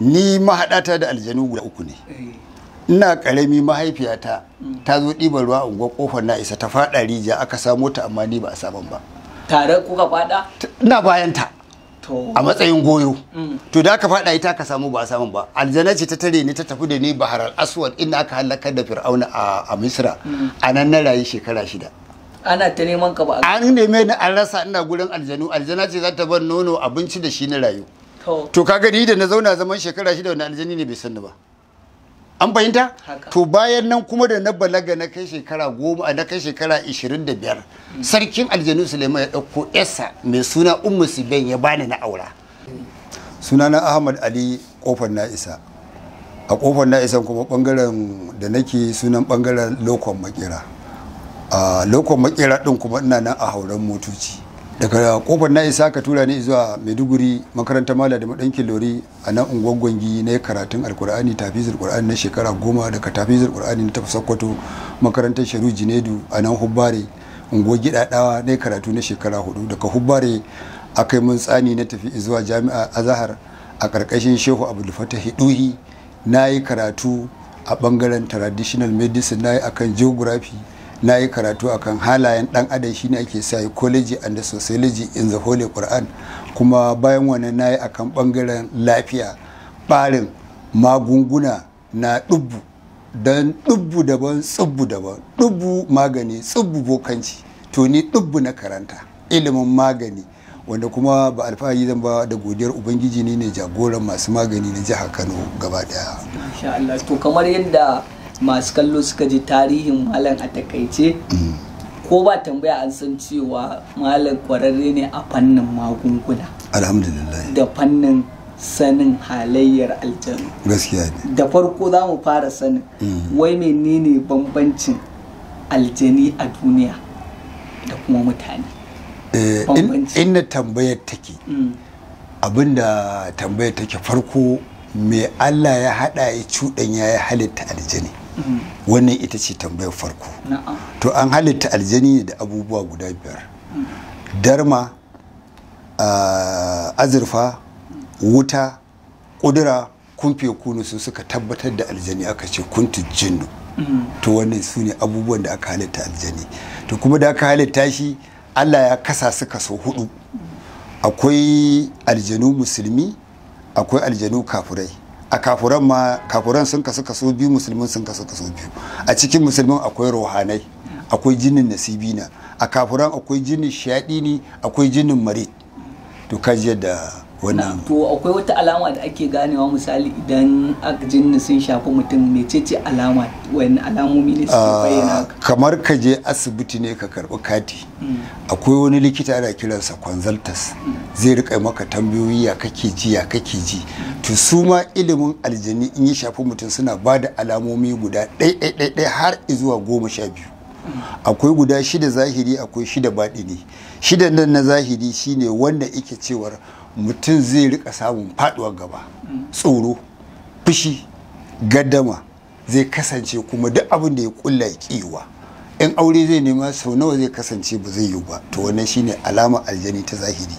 Ni mahaɗata da aljanu guda uku ne. Ina ƙarami mahaifiyata ta zo ɗiban ruwa a unguwar Kofar Na Isa, ta faɗa rijiya, aka samo ta, amma ni ba a saman ba. Tare kuka faɗa? Ina bayan ta a matsayin goyo. To da aka faɗa ita aka samu, ba a samu ba. Aljana ce ta tare ni, ta tafi da ni Bahar Aswad, inda aka halakar da Fir'auna a Misra. A nan na rayu shekara 6. Ana ta neman ka ba? An neme ni an rasa, ina gurin aljanu. Aljana ce za ta bar nono, abinci, da shi na rayu. To kaga ni da na zauna zaman shekara 6, wani aljani ne bai sanni ba? An fahimta? To bayan nan kuma da na balaga, na kai shekara 10, na kai shekara 25, sarkin aljanu Suleiman ya ɗauko yarsa mai suna Ummu Siben ya bani na aura. Sunana Ahmad Ali Kofar Na Isa. A Kofar Na Isa kuma bangaren da nake, sunan bangaren Lokon Makera. A Lokon Makera din kuma ina nan a Hauran Motoci. Daga Kofar Na Isa ka tura ni zuwa Maiduguri, makarantar Malam da Madankin Lori, a nan unguwar Gwangi, na karatun Alkur'ani, tafizul Qur'ani, na shekara 10. Daga tafizul Qur'ani na tafi Sokoto, makarantar Sharu Jinedu a nan Hubbare, unguwar Gidadawa, na karatu na shekara 4. Daga Hubbare aka yi mun tsani na tafi zuwa Jami'a Azahar a karkashin Shehu Abdul Fatah Duhi. Na yi karatu a bangaren traditional medicine, na yi akan geography, na yi karatu akan halayen dan adam, shine ake psychology and sociology in the Holy Quran. Kuma bayan wannan na yi akan bangaren lafiya, barin magunguna na dubbu, don dubbu daban, tsubbu daban. Dubbu magani, tsubbu bokanci. To ni dubbu na karanta, ilimin magani, wanda kuma ba alfahari zan ba, da godiyar Ubangiji ne jagoran masu magani na jihar Kano gaba daya. Masha Allah. To kamar yadda masu kallo suka ji tarihin malam a takaice, ko ba tambaya an san cewa malam kwararre ne a fannin magunguna. Alhamdulillah. Da fannin sanin halayyar aljanu. Gaskiya ne. Da farko za mu fara sanin wai menene bambancin aljani a duniya da kuma mutane? Inda tambayar take, abinda tambayar take, farko me Allah ya hada ya cuɗanya ya halitta aljani? Wannan ita ce tambayar farko. To an halitta aljani da abubuwa guda biyar: darma, azurfa, wuta, ƙudura, kumfe kunu. Su suka tabbatar da aljani, aka ce kuntu jinnu. To wannan su ne abubuwan da aka halitta aljani. To kuma da aka halitta shi, Allah ya kasa su kaso hudu. Akwai aljanu musulmi, akwai aljanu kafurai. A kafuran ma, kafuran sun kasu kaso biyu, musulmin sun kasu kaso biyu. A cikin musulmin akwai rohanai, akwai jinin nasibina. A kafuran akwai jinin shaɗini, akwai jinin marid. To kaji yadda wannan. To akwai wata alama da ake ganewa, misali idan jinni sun shafi mutum, mecece alama? Wani alamomi ne suke bayyana haka? Kamar ka je asibiti ne ka karɓi kati, akwai wani likita ana kiransa consultant, zai rika maka tambayoyi: ya kake ji, ya kake ji? To su ma ilimin aljani in ya shafi mutum suna ba da alamomi guda ɗai ɗai ɗai har zuwa 12. Akwai guda shida zahiri, akwai shida baɗini. Shidan nan na zahiri shine wanda yake cewar mutum zai rika samun faduwar gaba, tsoro, fushi, gaddama, zai kasance kuma duk abin da ya kulla ya kiwa. In aure zai nema, sau nawa zai kasance ba zai yi ba. To wannan shine alama aljani ta zahiri.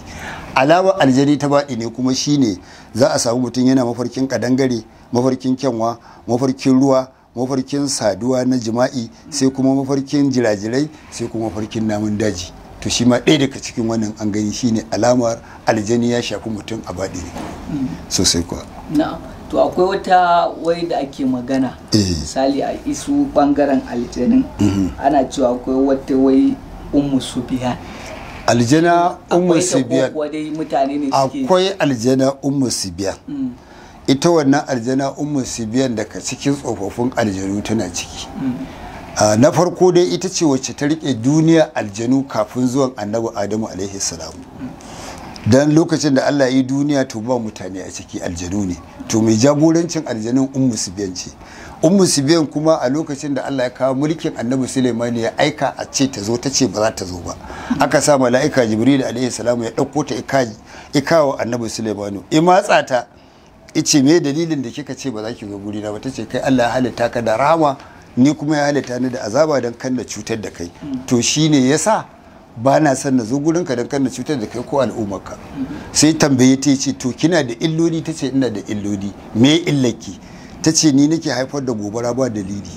Alama aljani ta baɗi ne kuma shine za a samu mutum yana mafarkin kadangare, mafarkin kyanwa, mafarkin ruwa, mafarkin saduwa na jima'i, sai kuma mafarkin jirajirai, sai kuma mafarkin namun daji. To shi ma ɗaya daga cikin wannan an gani shine alamar aljani ya shafi mutum a baɗi ne sosai kuwa. Na'am. To akwai wata wai da ake magana, misali a isu bangaren aljanin, ana cewa akwai wata wai Ummu Subiyan. Aljana Ummu Sibiyan? Akwai dai mutane ne suke Akwai aljana Ummu Sibiyan. Ita wannan aljana Ummu Sibiyan daga cikin tsofaffin aljanu tana ciki. Na farko dai ita ce wacce ta rike duniya aljanu kafin zuwan Annabi Adamu alaihi salam. Dan lokacin da Allah ya yi duniya, to ba mutane a ciki, aljanu ne. To mai jagorancin aljanun Ummu Sibiyan ce. Ummu Sibiyan kuma a lokacin da Allah ya kawo mulkin Annabi Suleiman, ya aika a ce ta zo, ta ce ba za ta zo ba. Aka sa mala'ika Jibril alaihi salam ya dauko ta ikawo Annabi Suleiman, i matsa ta, ice me dalilin da kika ce ba za ki zo guri na ba? Tace kai Allah ya halitta ka da rahama, ni kuma ya halitta ni da azaba, don kan da cutar da kai. To shine yasa Ba na son na zo gurinka don kan na cutar da kai ko al'ummarka. Sai tambaye ta ce to kina da illoli? Ta ce ina da illoli. Me illaki? Ta ce ni nake haifar da gobara ba dalili,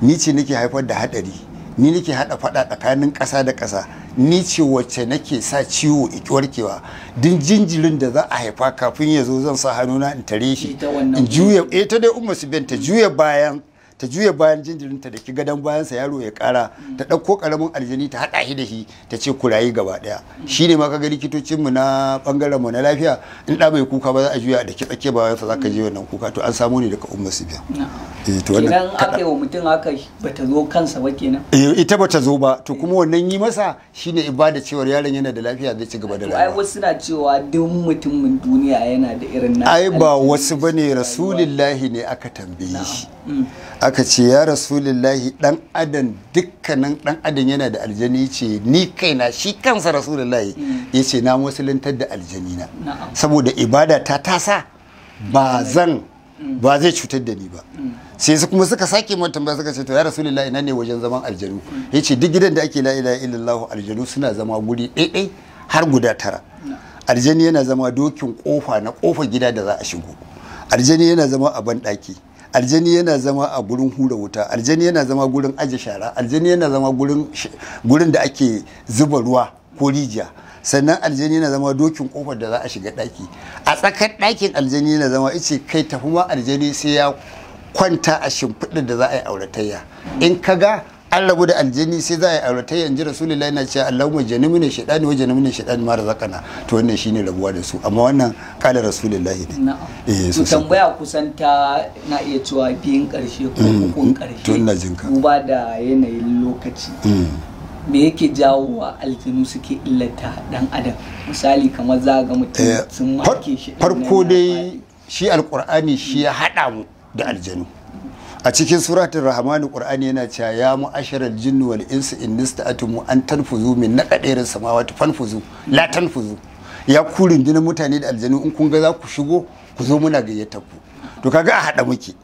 ni ce nake haifar da hadari, ni nake hada fada tsakanin ƙasa da ƙasa, ni ce wacce nake sa ciwo iki warkewa, duk jinjirin da za a haifa kafin ya zo zan sa hannuna in tare shi in juya. Ta dai Ummu Sibiyan ta juya bayan jinjirinta da ki gadon bayansa, yaro ya kara, ta ɗauko ƙaramin aljani ta haɗa shi da shi, ta ce kurayi gaba ɗaya. Shi ne ma kaga likitocinmu na ɓangaren mu na lafiya, in ɗa bai kuka ba za a juya da ki tsake bayansa, za ka je wannan kuka. To an samu ne daga Ummu Sibiyan. Kenan aka yi wa mutum haka bata zo kansa ba kenan? Ita bata zo ba. To kuma wannan yi masa shine ibada cewar yaron yana da lafiya zai ci gaba da rayuwa. Ai wasu suna cewa duk mutumin duniya yana da irin na. Ai ba wasu bane, Rasulullahi ne aka tambaye shi. Aka ce ya Rasulullahi, dan adam, dukkanin dan adam yana da aljani? Ce ni kaina, shi kansa Rasulullahi ya ce na musuluntar da aljani na, saboda ibada ta tasa ba zan ba zai cutar da ni ba. Sai su kuma suka sake mun tambaya, suka ce to ya Rasulullahi, ina ne wajen zaman aljanu? Ya ce duk gidan da ake la ilaha illallah aljanu suna zama guri ɗaiɗai har guda 9. Aljani yana zama dokin kofa na kofa gida da za a shigo, aljani yana zama a banɗaki, aljani yana zama a gurin hura wuta, aljani yana zama gurin aje shara, aljani yana zama gurin da ake zuba ruwa ko rijiya, sannan aljani yana zama dokin kofar da za a shiga daki, a tsakar dakin aljani yana zama. Ice kai tafi ma aljani sai ya kwanta a shimfiɗar da za a yi auratayya. In ka ga an rabu da aljani sai za a yi auratayya, in ji Rasulullahi yana cewa Allahumma janibni shaytani wa janibni shaytani ma razaqana. To wannan shine rabuwa da su, amma wannan kala Rasulullahi ne. Eh, so tambaya kusan ta na iya cewa biyun karshe ko ukun karshe. To ina jin ka. Duba da yanayin lokaci. Me yake jawo wa aljanu suke illata dan adam? Misali kamar za ga mutum sun make shi. Farko dai shi Alqur'ani shi ya hada mu da aljanu. A cikin suratul Rahman Qur'ani yana cewa ya mu'asharal jinni wal insi in nista'tum an tanfuzu min naqadirin samawati fanfuzu la tanfuzu. Ya ku rundunar mutane da aljanu, in kun ga za ku shigo ku zo, muna gayyatar ku. To kaga a hada muke,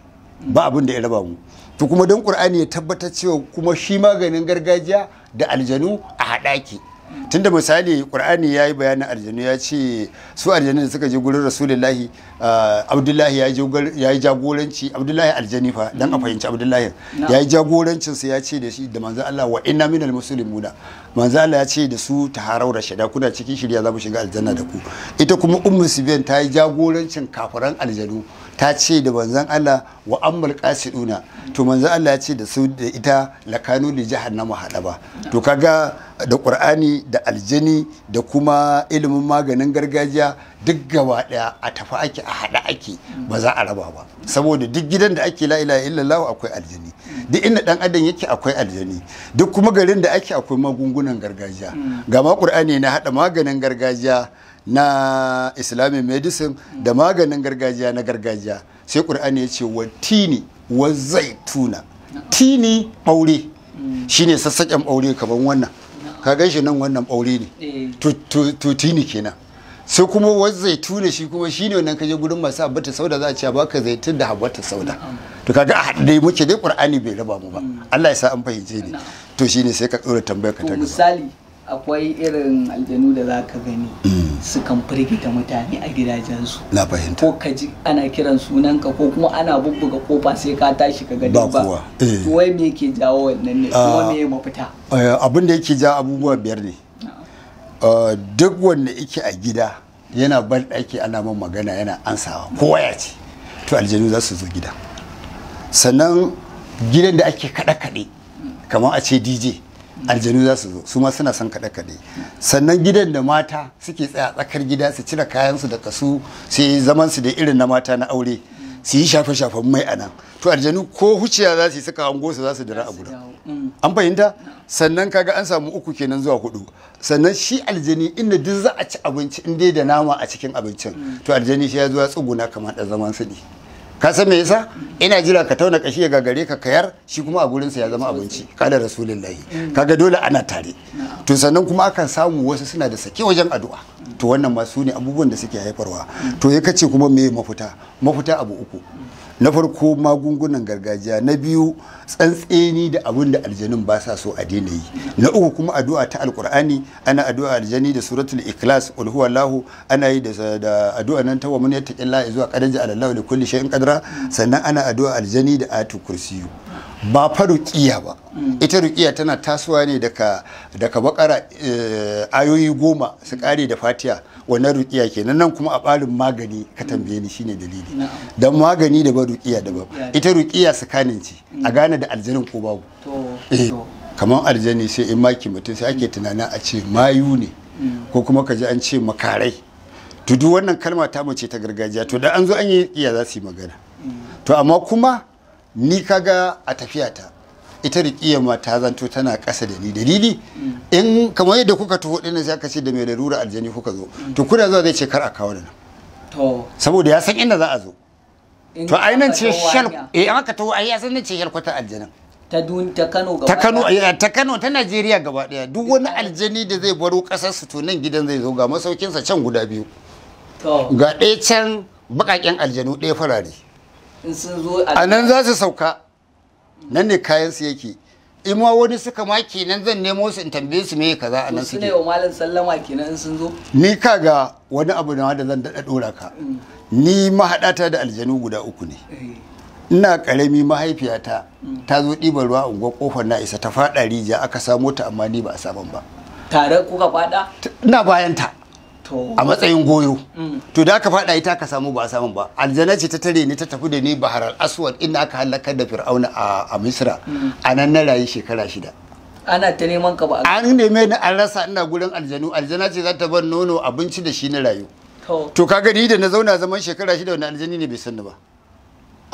ba abin da ya raba mu. To kuma don Qur'ani ya tabbatar cewa kuma shi maganin gargajiya da aljanu a hada ke. Tunda misali Qur'ani ya yi bayanin aljanu, ya ce su aljanu da suka je gurin Rasulullahi, Abdullahi ya yi jagoranci, Abdullahi aljani fa dan a fahimci Abdullahi ya yi jagorancin su, ya ce da shi da manzo Allah wa inna minal muslimuna, manzo Allah ya ce da su taharau rashada, kuna cikin shirya za mu shiga aljanna da ku. Ita kuma Ummu Sibiyan ta yi jagorancin kafiran aljanu, ta ce da manzon Allah wa ammal qasiduna, to manzon Allah ya ce da su da ita lakanu li jahannama hadaba. To kaga da Qur'ani da aljani da kuma ilimin maganin gargajiya duk gaba daya a tafi ake, a hada ake, ba za a raba ba. Saboda duk gidan da ake la ilaha illallah akwai aljani, duk inda dan adam yake akwai aljani, duk kuma garin da ake akwai magungunan gargajiya. Ga ma Qur'ani na hada maganin gargajiya na Islamic medicine da maganin gargajiya na gargajiya. Sai Qur'ani ya ce wa tini wa zaituna. Tini ɓaure shine sassaƙen ɓaure kamar wannan, ka gan shi nan, wannan ɓaure ne, to tini kenan. Sai kuma wa zaituna shi kuma shine wannan kaje gurin masu habbata sauda za a ce baka zaitun da habbata sauda. To kaga a haɗe muke dai, Qur'ani bai raba mu ba. Allah ya sa an fahimce ni. To shine sai ka ɗora tambayar ka ta gaba. Misali akwai irin aljanu da za ka gani sukan firgita mutane a gidajensu. Na fahimta. Ko ka ji ana kiran sunanka ko kuma ana bubbuga kofa sai ka tashi ka gani ba kowa. To wai me yake jawo wannan ne kuma me mafita? Abin da yake jawo abubuwa biyar ne. Duk wanda yake a gida yana ban ɗaki ana man magana yana ansawa kowa ya ce, to aljanu za su zo gida. Sannan gidan da ake kaɗe-kaɗe kamar a ce DJ, aljanu za su zo, su ma suna son kaɗe-kaɗe. Sannan gidan da mata suke tsaya tsakar gida su cire kayansu da kasu sai zaman su da irin na mata na aure, su yi shafe-shafen mai a nan, to aljanu ko huciya za su yi suka hango su za su dira a gurin. An fahimta? Sannan kaga an samu 3 kenan zuwa 4. Sannan shi aljani inda duk za a ci abinci in dai da nama a cikin abincin, to aljani shi ya zo ya tsuguna kamar da zaman su ne. Ka san me yasa? Ina jira ka tauna kashi ya gagare ka kayar, shi kuma a gurinsa ya zama abinci. Kada Rasulullahi. Kaga dole ana tare. To sannan kuma akan samu wasu suna da sake wajen addu'a. To wannan ma su ne abubuwan da suke haifarwa. To ya kace kuma me mafita? Mafita abu uku. Na farko magungunan gargajiya, na biyu tsantseni da abin da aljanun ba sa so a daina yi, na uku kuma addu'a ta alqur'ani. Ana addu'a aljani da suratul ikhlas, qul huwallahu, ana yi da addu'a nan ta wa man yattaqillaha zuwa qadaja alallahu li kulli shay'in qadra. Sannan ana addu'a aljani da ayatul kursiyu. Ba fa ruqiya ba, ita ruqiya tana tasowa ne daga bakara ayoyi 10 su kare da fatiha. Wannan ruqiya kenan. Nan kuma a barin magani ka tambaye ni shine dalili. Dan magani da ba ruqiya daban. Ita ruqiya sakanin ce a gane da aljanin ko babu. Kamar aljani sai in maki mutum sai ake tunanin a ce mayu ne, ko kuma ka ji an ce makarai. To duk wannan kalma ta mace ta gargajiya. To da an zo an yi ruqiya za su yi magana. To amma kuma ni kaga a tafiyata ita riƙiyar ma ta zanto tana ƙasa da ni. Dalili in kamar yadda kuka taho ɗin sai aka ce da mai larura aljani kuka zo, to kuna zuwa zai ce kar a kawo da nan. To saboda ya san inda za a zo. To ai nan ce shal, an aka taho ai ya san nan ce shal kwata aljanin ta Kano gaba ta Kano, ta Kano ta Najeriya gaba ɗaya. Duk wani aljani da zai baro ƙasar su to nan gidan zai zo, ga masaukinsa can guda biyu. To ga ɗaya can baƙaƙen aljanu, ɗaya farare. A nan za su sauka, nan ne kayansu yake. In ma wani suka maki nan zan nemo su in tambaye su me kaza a nan suke. Su ne wa malam sallama kenan in sun zo. Ni kaga wani abu na da zan daɗa ɗora ka. Ni mahaɗata da aljanu guda uku ne. Ina ƙarami mahaifiyata ta zo ɗiban ruwa a unguwar ƙofar na isa ta faɗa rijiya aka samo ta, amma ni ba a saman ba. Tare kuka faɗa? Ina bayan ta. A matsayin goyo. To da aka faɗa ita aka samu ba a samu ba. Aljana ce ta tare ni ta tafi da ni Bahar al-Aswad inda aka halakar da Fir'auna a Misra. A nan na rayu shekara 6. Ana ta neman ka ba? An neme ni an rasa, ina gurin aljanu. Aljana ce za ta bar nono abinci da shi na rayu. To kaga ni da na zauna zaman shekara 6 wani aljani ne bai san ni ba.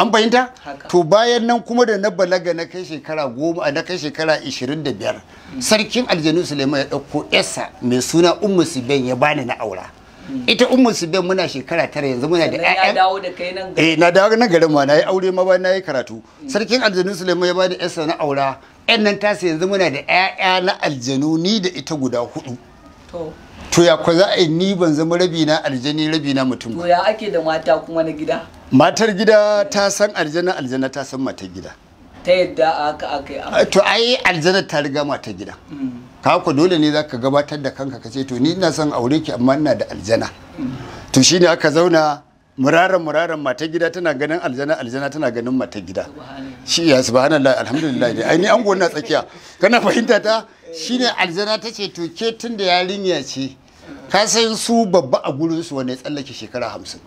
An fahimta? To bayan nan kuma da na balaga na kai shekara 10, na kai shekara 25, sarkin aljanu Suleiman ya ɗauko yarsa mai suna Ummu Siben ya bani na aura. Ita Ummu Siben muna shekara 9 yanzu muna da ƴaƴa. Ya dawo da kai nan garin? Eh, na dawo nan garin ma, na yi aure ma ba na yi karatu. Sarkin aljanu Suleiman ya bani yarsa na aura. Ƴan nan tasa yanzu muna da ƴaƴa na aljanu ni da ita guda 4. To ya kwa za a yi ni ban zama rabi na aljani rabi na mutum ba. To ya ake da mata kuma na gida? Matar gida ta san aljana, aljana ta san matar gida. Ta yadda aka aka yi. To ai aljana ta riga matar gida. Ka ku dole ne zaka gabatar da kanka ka ce to ni ina son aure ki amma ina da aljana. To shine aka zauna muraran muraran, matar gida tana ganin aljana, aljana tana ganin matar gida. Shi ya subhanallah, alhamdulillah ne. Ai ni an gona tsakiya. Kana fahimta ta? Shine aljana ta ce to ke tunda yarinya ce ka san su babba a gurin su wanda ya tsallake shekara 50.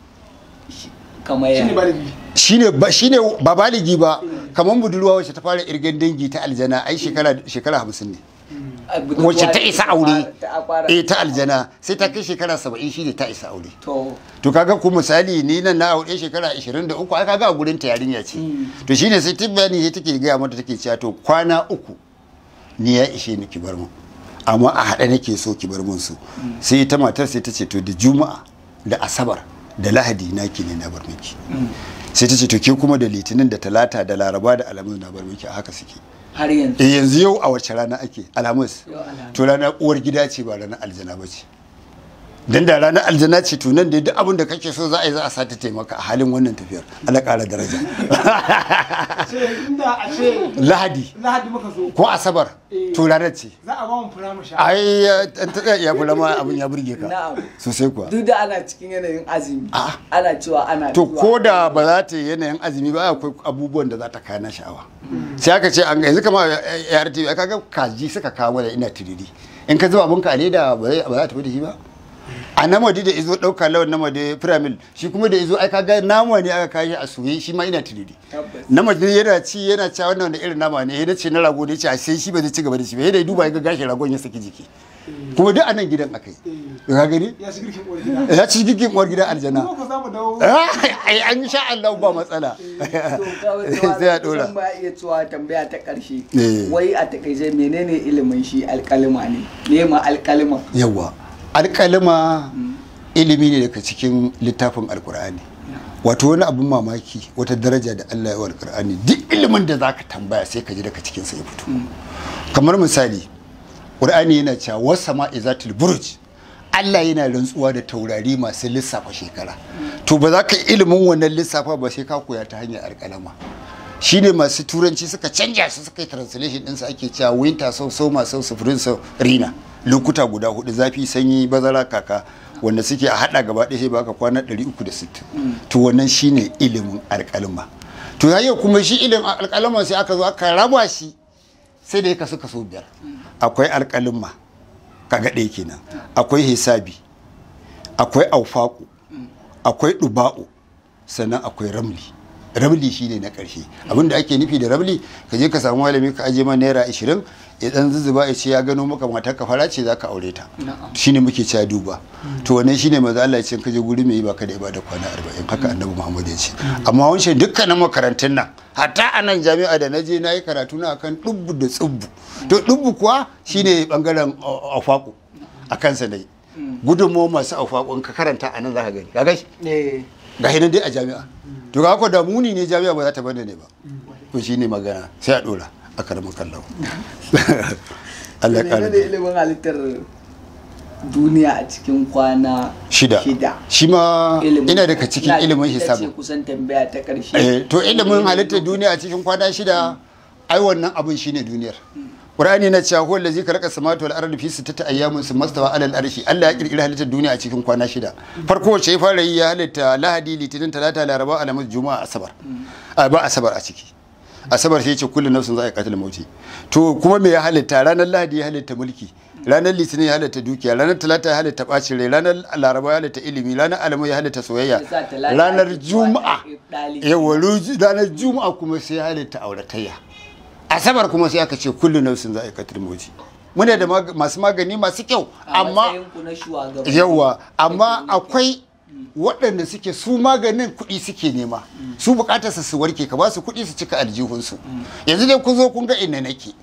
Shine ba baligi ba, kamar budurwa wacce ta fara irgen dangi ta aljana ai shekara 50 ne. Wacce ta isa aure ta aljana sai ta kai shekara 70 shine ta isa aure. To kaga ku misali ni nan na aure shekara 23, ai kaga a gurin ta yarinya ce. To shine sai tibbani sai take gaya mata take cewa to kwana 3 ni ya ishe ni ki bar mu, amma a haɗe nake so ki bar mun su. Sai ta matar sai ta ce to da Juma'a da Asabar da Lahadi naki ne na bar miki. Sai ta ce to ke kuma da Litinin da Talata da Laraba da Alhamis na bar miki. A haka suke har yanzu. Yanzu yau a wace rana ake? Alhamis. To rana uwar gida ce ba ranar aljana ba ce. Dan da ranar aljana ce to nan da duk abin da kake so za a yi za a sata taimaka a halin wannan tafiyar. Allah ƙara daraja. Lahadi. Lahadi muka zo. Ko Asabar. To ranar ce. Za a ba mu fura mu sha. Ai an ta iya fura ma abin ya burge ka. Sosai kuwa. Duk da ana cikin yanayin azumi. Ana cewa ana. To ko da ba za ta yi yanayin azumi ba akwai abubuwan da za ta kana sha'awa. Sai aka ce an yanzu kamar ARTV aka ga kaji suka kawo da ina tiriri. In ka zuba abinka a leda ba za ta fi da shi ba. A namadi da izo ɗauka lawan namadi firamil shi kuma da izo ai kaga nama ne aka kashi a soye shi ma ina tiriri. Namadi yana ci yana ci wannan wanda irin nama ne yana ce na rago ne ce a sai shi ba zai ci gaba da shi ba yana duba ya ga gashin ragon ya saki jiki. Kuma duk a nan gidan akai. Ka gani? Ya ci girkin uwar gida. Ya ci girkin uwar gida aljana. Kuma ku za mu dawo. Ai an sha Allah ba matsala. Sai a dora. Ba iya cewa tambaya ta ƙarshe. Wai a takaice menene ilimin shi alƙalima ne? Me ma alƙalima? Yawwa. Alƙalima ilimi ne daga cikin littafin Alƙur'ani. Wato wani abin mamaki wata daraja da Allah ya wa Alƙur'ani, duk ilimin da zaka tambaya sai ka ji daga cikin sa ya fito. Kamar misali, Ƙur'ani yana cewa was sama'i zatil buruj. Allah yana rantsuwa da taurari masu lissafa shekara. To ba za ka ilimin wannan lissafa ba sai ka koya ta hanyar alƙalama. Shine masu turanci suka canja su, suka yi translation ɗinsa, ake cewa winter sau summer sau spring sau rina. Lokuta guda hudu: zafi, sanyi, bazara, kaka, wanda suke a hada gaba ɗaya sai baka kwana 360. To wannan shine ilimin alƙalma. To yau kuma shi ilimin alƙalma sai aka zo aka raba shi, sai da ya kasu kaso 5. Akwai alƙalma, kaga ɗaya kenan, akwai hisabi, akwai aufaku, akwai ɗuba'u, sannan akwai ramli. Ramli shine na ƙarshe. Abinda ake nufi da ramli, ka je ka samu malami ka aje ma naira 20, ya dan zuzzuba, ya ce ya gano maka matar ka fara ce, zaka aure ta. Shine muke cewa duba. To wannan shine manzo Allah ya ce ka je guri mai baka da ibada kwana 40, haka Annabi Muhammad ya ce. Amma wancan dukkanin makarantun nan, hatta a nan jami'a da naje nayi karatu na akan dubbu da tsubbu. To dubbu kuwa shine bangaren afaku, a kansa dai gudunmuwa masu afaku, in ka karanta a nan zaka gani, ka gashi ga hinan dai a jami'a. To ga ko da muni ne jami'a ba za ta bada ne ba. To shine magana, sai a dora a karamin kallon Allah ya kare. Da ilimin halittar duniya a cikin kwana 6 shi ma ina daga cikin ilimin hisabi. Kusan tambaya ta karshe. To ilimin halittar duniya a cikin kwana 6, ai wannan abun shine duniyar. Qur'ani na cewa huwa allazi khalaqa samawati wal arda fi sittati ayyamin thumma stawa 'ala al-arshi. Allah ya kirkiri halittar duniya a cikin kwana 6. Farko wacce ya fara yi, ya halitta Lahadi, Litinin, Talata, Laraba, Alhamis, Juma'a, Asabar. Ba Asabar a ciki. Asabar sai ya ce kullu nafsin za'iqatul mauti. To kuma me ya halitta? Ranar Lahadi ya halitta mulki, ranar Litinin ya halitta dukiya, ranar Talata ya halitta bacin rai, ranar Laraba ya halitta ilimi, ranar Alhamis ya halitta soyayya, ranar Juma'a yawa, ranar Juma'a kuma sai ya halitta auratayya. Asabar kuma sai aka ce kullu nafsin za'iqatul mauti. Muna da masu magani masu kyau, amma yawa, amma akwai waɗanda suke su maganin kuɗi suke nema, su buƙatar su warke, ka ba su kuɗi su cika aljihunsu. Yanzu dai kun zo kun ga inda nake,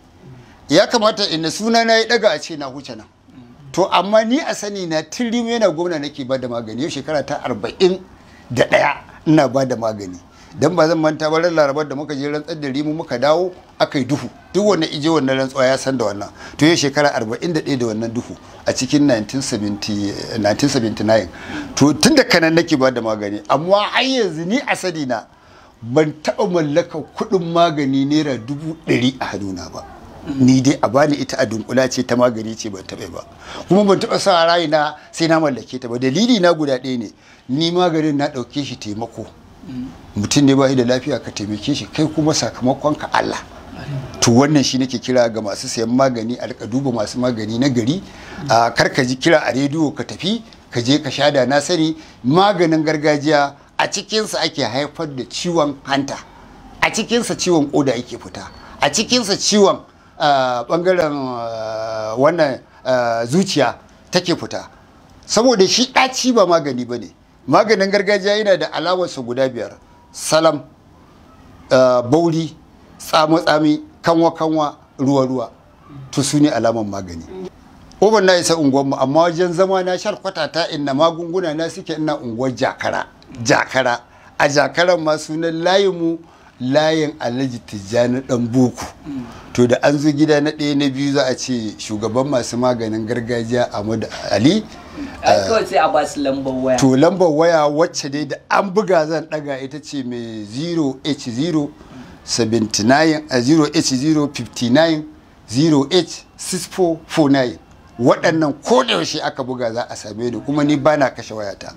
ya kamata inda suna na ya ɗaga a ce na huce nan. To amma ni a sani na tun yana gwamna nake ba da magani, yau shekara ta 41 ina ba da magani. Dan ba zan manta ba, ran Larabar da muka je rantsar da Rimu muka dawo aka yi duhu, duk wanda ije wannan rantsuwa ya san da wannan. To yau shekara 41 da wannan duhu a cikin 1979. To tun da kanan nake ba da magani, amma har yanzu ni a sani na ban taɓa mallaka kuɗin magani naira 100,000 a hannuna ba. Ni dai a bani ita a dunkula ce ta magani ce, ban taɓa ba, kuma ban taɓa sa rayina sai na mallake ta ba. Dalili na guda ɗaya ne, ni maganin na ɗauke shi taimako. Mutum ne ba shi da lafiya, ka taimake shi, kai kuma sakamakon ka Allah. To wannan shi nake kira ga masu sayan magani, a rika duba masu magani na gari. A karka ji kira a rediyo ka tafi ka je ka sha da na sani. Maganin gargajiya a cikinsa ake haifar da ciwon hanta, a cikinsa ciwon koda yake fita, a cikinsa ciwon bangaren wannan zuciya take fita. Saboda shi ɗaci ba magani ba ne. Maganin gargajiya yana da alamarsa guda 5: salam, bauri, tsami-tsami, kanwa-kanwa, ruwa-ruwa. To su ne alamar magani. Oban na isa unguwarmu, amma wajen zama na sharkwata ta inna magunguna na suke, ina unguwar Jakara. Jakara, a Jakaran ma sunan layinmu layin Alhaji Tijjani Dan Boko. To da an zo gida na 1 na 2 za a ce shugaban masu maganin gargajiya Ahmadu Ali. Kawai sai a ba su lambar waya. To lambar waya wacce dai da an buga zan daga ita ce mai 0h0 79 0h0 59 0h 6449. Waɗannan ko da yaushe aka buga za a same ni, kuma ni bana kashe wayata.